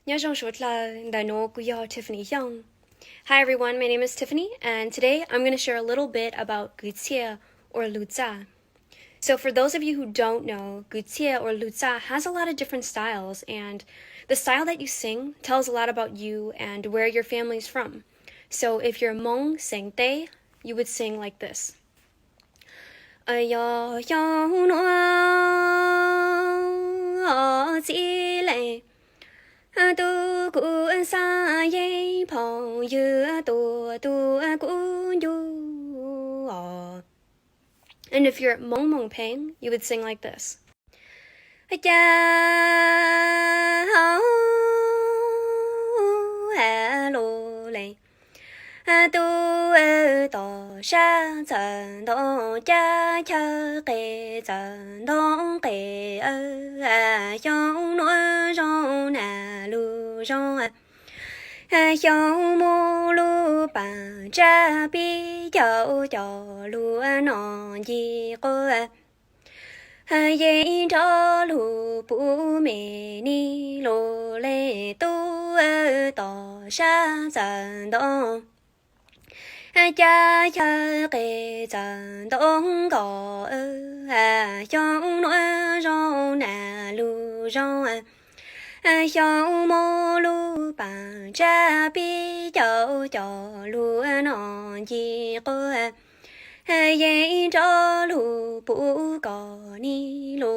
Nyob zoo suav dlawg, ntawm nuav kuv yog Tiffany Xyooj. Hi everyone, my name is Tiffany, and today I'm going to share a little bit about kwv txhiaj or lug txaj. So for those of you who don't know, kwv txhiaj or lug txaj has a lot of different styles, and the style that you sing tells a lot about you and where your family is from. So if you're Hmong, Xeev Teb, you would sing like this. Yog xyoo nuav txij le, tub kuv xav yeej phooj ywg, tuaj tuaj kuv ncu os. And if you're Hmong Pheng, you would sing like this. Cas hauv lug le, tub tom sab txawm ntoo, cab chaw qe txawm ntoo qe, xyoo nuav zoo nag lug zoo, xyoo muaj lub paam tsab pib caum cov lug noj ncig quas. Yeej nrov lug puv me nij lug le, tub tom sab txawm ntoo, cab chaw qe txawm ntoo nkos, xyoo nuav zoo nag lug zoo, xyoo muaj lub paam tsab pib caum cov lug noj ncig quas. Yeej nrov lug puv kom nij lug